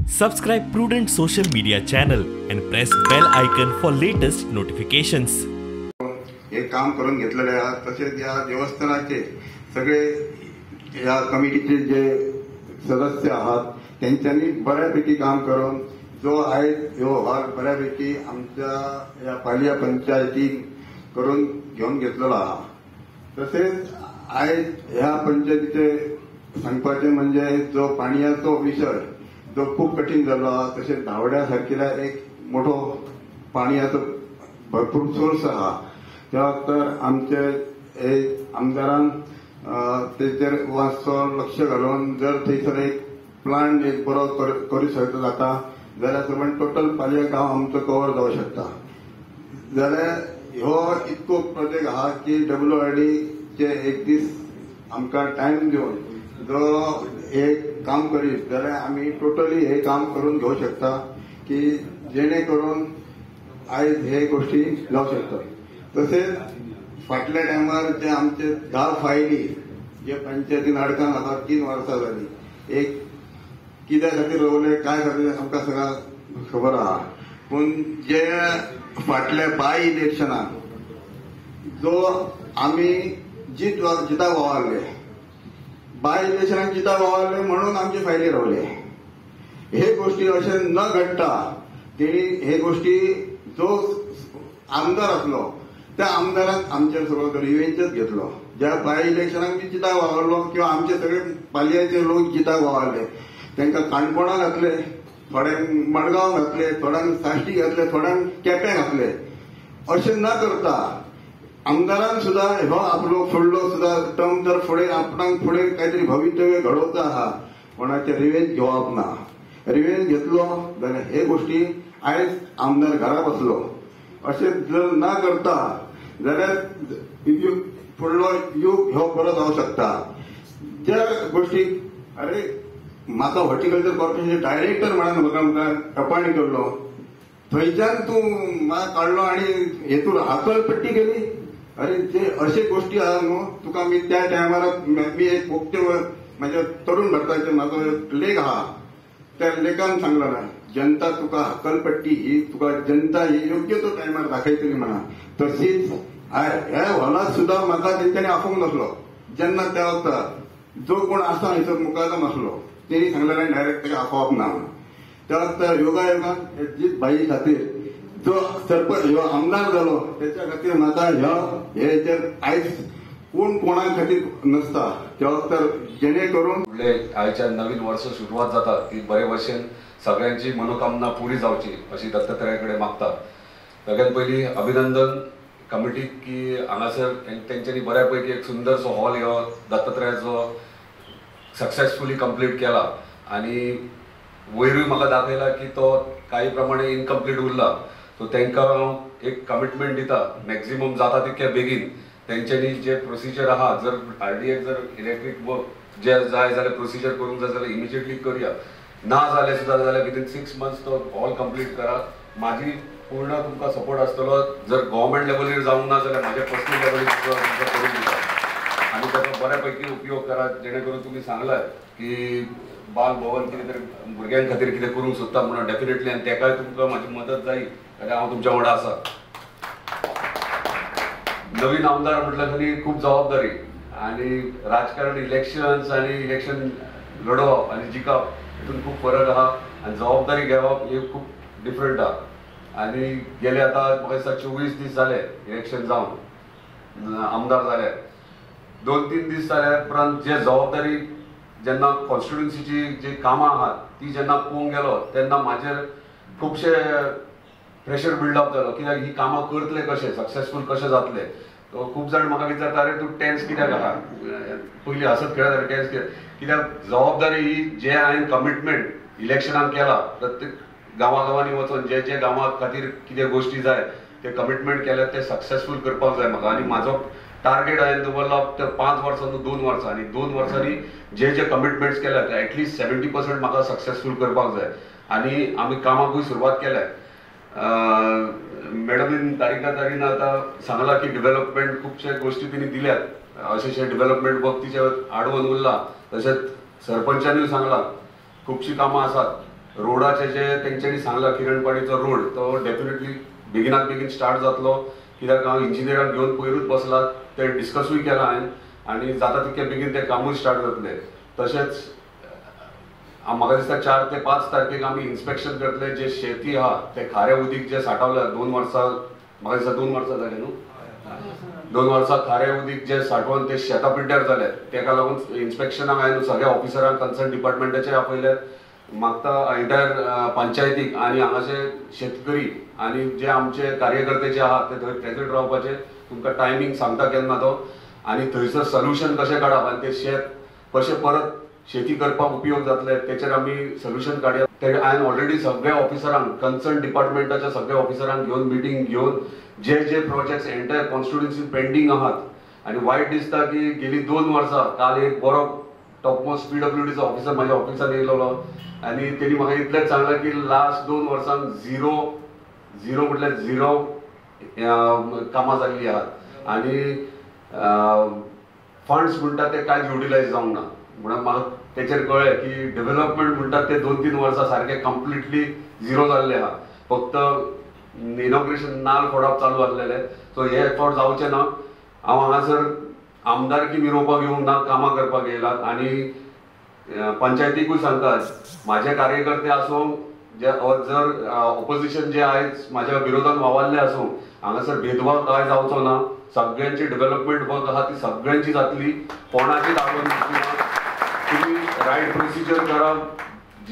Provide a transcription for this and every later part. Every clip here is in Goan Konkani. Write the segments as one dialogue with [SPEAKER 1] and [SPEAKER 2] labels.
[SPEAKER 1] Subscribe Prudent Social Media channel and press bell icon for latest notifications.
[SPEAKER 2] हे काम करून घेतलेले आहा. तसेच या देवस्थानाचे सगळे या कमिटीचे जे सदस्य आहात त्यांच्यानी बऱ्यापैकी काम करून जो आहे ह्यो हॉल बऱ्यापैकी आमच्या या पालिया पंचायतीन करून घेऊन घेतलेलो आहा. तसेच आयज ह्या पंचायतीचे सांगपाचे म्हणजे जो पाणयाचो विशय जो खूब कठीण जाल्लो आहा, तशेंच धावड्या सारकिल्या एक मोठो पाणयाचो भरपूर सोर्स आहा. त्या तर आमचे हे आमदारान तेचेर मातसो लक्ष घालून जर थंयसर एक प्लांट एक बरो करूं शकता जाता जाल्यार समज टोटल पालया गांव आमचो कवर जावं शकता. जाल्यार हो इतको प्रोजेक्ट आहा की WRD चे एक दीस आमकां टायम दिवन जो एक काम करीत जाल्यार आमी टोटली हे काम करून घेवं शकता की जेणे करून आयज हे गोष्टी जावं शकता. तसेच फाटल्या टायमार जे आमचे 10 फायली जे पंचायतीन अडकान आसा 3 वर्सां जाली, एक कित्या खातीर रोवले काय खातीर आमकां सगळं खबर आहा. पूण जे फाटल्या बाय इलेक्शनाक जो आमी जिता वावरले, बाय इलेक्शनाक जिता वावरले म्हणून आमचे फायली रावले. हे गोष्टी अशें न घडटा तेणी हे गोष्टी जो आमदार आसलो त्या आमदारान आमचेर सगळो रिवेंजच घेतलो. ज्या बाय इलेक्शनाक मी जिता वावरलो किंवा आमचे सगळे पालयाचे लोक जिता वावरले तांकां काणकोणा घातले, थोड्यांक मडगांव घातले, थोड्यांक साश्टी घातले, थोड्यांक केपें घातले. अशें न करता आमदारान सुद्दां हो आपलो फुडलो सुद्दां टर्म जर फुडें आपणाक फुडें कांयतरी भवितव्य घडोवचो आहा, कोणाचे रिवेंज घेवप ना. रिवेंज घेतलो जाल्यार हे गोष्टी आयज आमदार घरा बसलो. अशें जर न करता जाल्यार फुडलो युग हो बरो जावं शकता. ज्या गोष्टी अरे म्हाका हॉर्टिकल्चर कॉर्पोरेशन डायरेक्टर म्हणून म्हाका अपॉयंट केल्लो, थंयच्यान तूं म्हाका काडलो आनी हेतून हाकलपट्टी केली. अरे जे अशे गोष्टी आहा न्हू तुका मी त्या टायमार मी एक वक्ते म्हाज्या तरुण भारताचे म्हाजो एक लेख आहा त्या लेखान सांगला ना जनता तुका हकलपट्टी ही तुका जनता ही योग्य तो टायमार दाखयतली म्हणा. तशीच ह्या हॉलाक सुद्दां म्हाका तेंच्यांनी आपोवंक नासलो. जेन्ना त्या वखता जो कोण आसा हांयसर मुकादम आसलो तेणी सांगलें डायरेक्ट ताका आपोवप ना. त्या वखता योगायोगान जीत भाई खातीर जो सरपंच ह्यो आमदार जालो तेच्या खातीर म्हाका ह्या हेचेर आयज कोण कोणा खातीर नसता. त्या वखतार जेणे करून
[SPEAKER 3] फुडले आयच्या नवीन वर्स सुरवात जाता ती बरे भशेन सगळ्यांची मनोकामना पुरी जावची अशी दत्तात्रया कडेन मागता. सगळ्यात पयलीं अभिनंदन कमिटीक की हांगासर तेंच्यांनी बऱ्या पैकी एक सुंदरसो हॉल ह्यो दत्तात्रयाचो सक्सेसफुली कंप्लीट केला आनी वयरूय म्हाका दाखयला की तो काही प्रमाणे इनकम्प्लीट उरला. सो तांकां हांव एक कमिटमेंट दिता मॅक्झिमम जाता तितक्या बेगीन तेंच्यांनी जे प्रोसिजर आहा, जर RDA जर इलेक्ट्रीक वर्क जे जाय जाल्यार प्रोसिजर करूंक जाय जाल्यार इमिजिएटली करूया, ना जाल्यार सुद्दां जाल्यार विदीन 6 मंथ्स तो हॉल कंप्लीट करा. म्हाजी पूर्ण तुमकां सपोर्ट आसतलो. जर गव्हर्मेंट लेवलीर जावंक ना जाल्यार म्हाज्या पर्सनल लेवलीर तुमकां करून दिता आनी ताचो बऱ्या पैकी उपयोग करा जेणे करून तुमी सांगलां की बाल भवन कितें तरी भुरग्यां खातीर कितें करूंक सोदता म्हणून डेफिनेटली आनी तेकाय तुमकां म्हाजी मदत जाय जाल्यार हांव तुमच्या वांगडा आसा. नवीन आमदार म्हटल्यार न्ही खूब जबाबदारी आनी राजकारण इलेक्शन्स आनी इलेक्शन लडोवप आनी जिखप हितून खूब फरक आहा आनी जबाबदारी घेवप हे खूब डिफरंट आहा. आनी गेले आतां म्हाका दिसता 24 दीस जाले इलेक्शन जावन आमदार जाले, 2-3 दीस जाल्या उपरांत जे जबाबदारी जेन्ना कॉन्स्टिट्युन्सीची जी कामां आहात ती जेन्ना पळोवंक गेलो तेन्ना म्हाजेर खुबशे प्रेशर बिल्डअप जालो कित्याक ही कामां करतले कशें, सक्सेसफूल कशें जातले. खूब जाण म्हाका विचारता अरे तूं टेन्स कित्याक आहा, पयलीं हसत खेळत अरे टेन्स कित्याक, कित्याक जबाबदारी ही जे हांवें कमिटमेंट इलेक्शनाक केला प्रत्येक गांवागांवांनी वचोन जे जे गांवा खातीर कितें गोश्टी जाय ते कमिटमेंट केल्या ते सक्सेसफूल करपाक जाय म्हाका. आनी म्हाजो टार्गेट हांवें दवरला ते 5 वर्सां न्हू 2 वर्सां, आनी 2 वर्सांनी जे जे कमिटमेंट्स केल्या ते एटलिस्ट 70% म्हाका सक्सेसफूल करपाक जाय. आनी आमी कामाकूय सुरवात केल्या. मॅडमीन तारीखा तारीन आतां सांगलां की डेव्हलपमेंट खुबशे गोश्टी तिणी दिल्यात, अशें डेव्हलपमेंट वर्क तिचे आडवून उरला. तशेंच सरपंचानूय सांगलां खुबशीं कामां आसात, रोडाचे जे तेंच्यांनी सांगला किरणपाडीचो रोड तो डेफिनेटली बेगिनात बेगीन स्टार्ट जातलो, कित्याक हांव इंजिनियरांक घेवन पयरूच बसला, ते डिस्कसूय केला हांवें आनी जाता तितके बेगीन तें कामूय स्टार्ट जातलें. तशेंच म्हाका दिसता 4 ते 5 तारखेक आमी इन्स्पेक्शन करतले. जे शेती आहा ते खारें उदीक जे सांठवल्या 2 वर्सां, म्हाका दिसता 2 वर्सां जालें न्हू, 2 वर्सां खारें उदीक जे सांठोवन ते शेतां पिड्ड्यार जाले, तेका लागून इन्स्पेक्शनाक हांवें सगळ्या ऑफिसरांक कन्सर्न डिपार्टमेंटाचे आपयले. मागता एंटायर पंचायतीक आनी हांगाचे शेतकरी आनी जे आमचे कार्यकर्ते जे आहात ते थंय प्रेजंट रावपाचे, तुमकां टायमींग सांगता केन्ना तो आनी थंयसर सोल्युशन कशें काडप आनी ते शेत कशें परत शेती करपाक उपयोग जातले तेचेर आमी सोल्युशन काडया. ते हांवें ऑलरेडी सगळ्या ऑफिसरांक कन्सर्न डिपार्टमेंटाच्या सगळ्या ऑफिसरांक घेवन मिटींग घेवन जे जे प्रोजेक्ट्स एंटायर कॉन्स्टिट्युएन्सी पेंडींग आहात आनी वायट दिसता की गेली 2 वर्सां काल एक बरो टॉपमोस्ट PWDचो ऑफिसर म्हाज्या ऑफिसान येयलेलो आनी तेणी म्हाका इतलेंच सांगलां की लास्ट 2 वर्सांक झिरो म्हटल्यार झिरो कामां जाल्लीं आहात आनी फंड्स म्हणटा ते कांयच युटिलायज जावंक ना. म्हणून म्हाका तेचेर कळ्ळें की डेव्हलपमेंट म्हणटात ते 2-3 वर्सां सारकें कंप्लिटली झिरो जाल्लें आहा, फक्त इनॉग्रेशन नाल फोडप चालू आसलेलें. सो हे फावट जावचें ना. हांव हांगासर आमदारकी मिरोवपाक येवंक ना, कामां करपाक येयलां आनी पंचायतीकूय सांगता म्हाजे कार्यकर्ते आसूं जे जर ऑपोजिशन जे आयज म्हाज्या विरोधान वावरले आसूं, हांगासर भेदभाव कांय जावचो ना. सगळ्यांची डेव्हलपमेंट वर्क आहा ती सगळ्यांची जातली, कोणाची दाखोवन दिवची ना. तुमी रायट प्रोसिजर करा.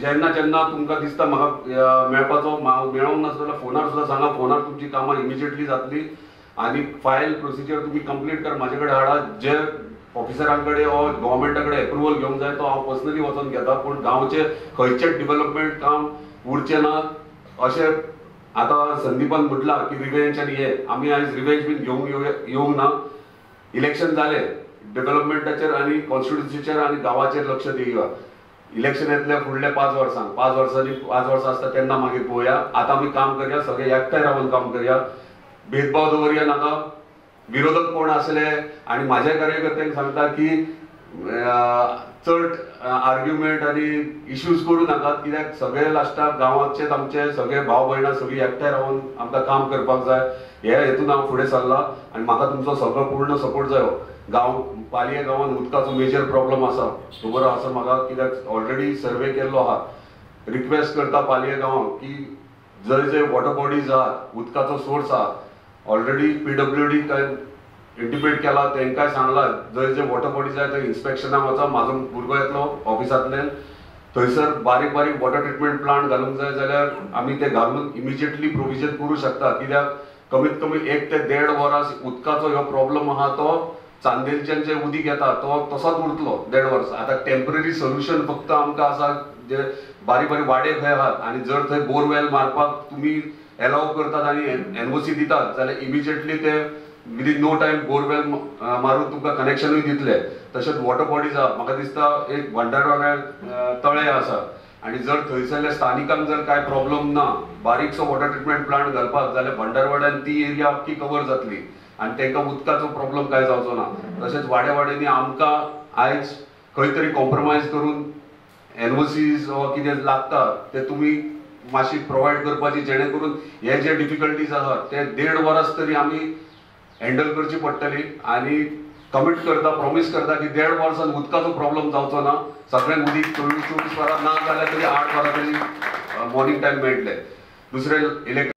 [SPEAKER 3] जेन्ना जेन्ना तुमकां दिसता म्हाका मेळपाचो मेळोंक नासलो जाल्यार फोनार सुद्दां सांगा, फोनार तुमची कामां इमिजिएटली जातली आनी फायल प्रोसिजर तुमी कंप्लीट कर म्हाजे कडेन हाडा. जे ऑफिसरां कडेन वा गव्हर्मेंटा कडेन एप्रुवल घेवंक जाय तो हांव पर्सनली वचोन घेता, पूण गांवचें खंयचें डेव्हलपमेंट काम उरचें ना अशें आतां संदीपान म्हटलां की रिवेंज आनी हे आमी आयज रिवेंज बीन घेवंक येवंक ना. इलेक्शन जालें, डेव्हलपमेंटाचेर आनी कॉन्स्टिट्युन्सीचेर आनी गांवाचेर लक्ष दिवया. इलेक्शन येतलें फुडल्या 5 वर्सांक, 5 वर्सांनी 5 वर्सां आसता तेन्ना मागीर पळोवया. आतां आमी काम करया, सगळे एकठांय रावन काम करया, भेदभाव दवरया नाका. विरोधक कोण आसले आनी म्हाज्या कार्यकर्त्यांक सांगता की चड आर्ग्युमेंट आनी इश्यूज करूं नाकात, कित्याक सगळे लास्टाक गांवाचेच आमचे सगळे भाव भयणां सगळीं एकठांय रावन आमकां काम करपाक जाय. हे हेतून हांव फुडें सरलां आनी म्हाका तुमचो सगळो पूर्ण सपोर्ट जायो. गांव पालये गांवांत उदकाचो मेजर प्रॉब्लम आसा, खबर आसा म्हाका, कित्याक ऑलरेडी सर्वे केल्लो आहा. रिक्वेस्ट करता पालये गांवांक की जंय जंय वॉटर बॉडीज आहात, उदकाचो सोर्स आहा, ऑलरेडी PWD काय इंटिमेट केला, तेंकांय सांगलां जंय जंय वॉटर बॉडीज आहा थंय इन्स्पेक्शनाक वचा. म्हाजो भुरगो येतलो ऑफिसांतल्यान, थंयसर बारीक बारीक वॉटर ट्रिटमेंट प्लांट घालूंक जाय जाल्यार आमी ते घालून इमिजिएटली प्रोविजन करूं शकता, कित्याक कमीत कमी 1 ते 1.5 वरां उदकाचो हो प्रॉब्लम आहा तो चांदेलच्यान जे उदीक येता तो तसोच उरतलो 1.5 वर्सां. आतां टेम्पररी सोल्युशन फक्त आमकां आसा जे बारीक बारीक वाडे खंय आहात आनी जर थंय बोरवेल मारपाक तुमी एलाव करतात आनी NOC दितात जाल्यार इमिजिएटली ते विदीन नो टायम बोरवेल मारून तुमकां कनेक्शनूय दितले. तशेंच वॉटर बॉडीज आहा, म्हाका दिसता एक भंडारवाड्यार तळें आसा आनी जर थंयसरल्या स्थानिकांक जर कांय प्रॉब्लम ना बारीकसो वॉटर ट्रिटमेंट प्लांट घालपाक जाल्यार भंडारवाड्यान ती एरिया आख्खी कवर जातली आनी तांकां उदकाचो प्रॉब्लम कांय जावचो ना. तशेंच वाड्या वाड्यांनी आमकां आयज खंय तरी कॉम्प्रोमायज करून NOCs वा कितें लागता ते तुमी मातशी प्रोवायड करपाची, जेणे करून हे जे डिफिकल्टीज आसात ते 1.5 वरस तरी आमी हँडल करची पडटली. आनी कमीट करता, प्रॉमीस करता की 1.5 वर्सान उदकाचो प्रॉब्लम जावचो ना, सगळ्यांक उदीक 24 वरां ना जाल्यार तरी 8 वरां तरी मॉर्निंग टायम मेळटलें. दुसरें इलेक्ट्रिक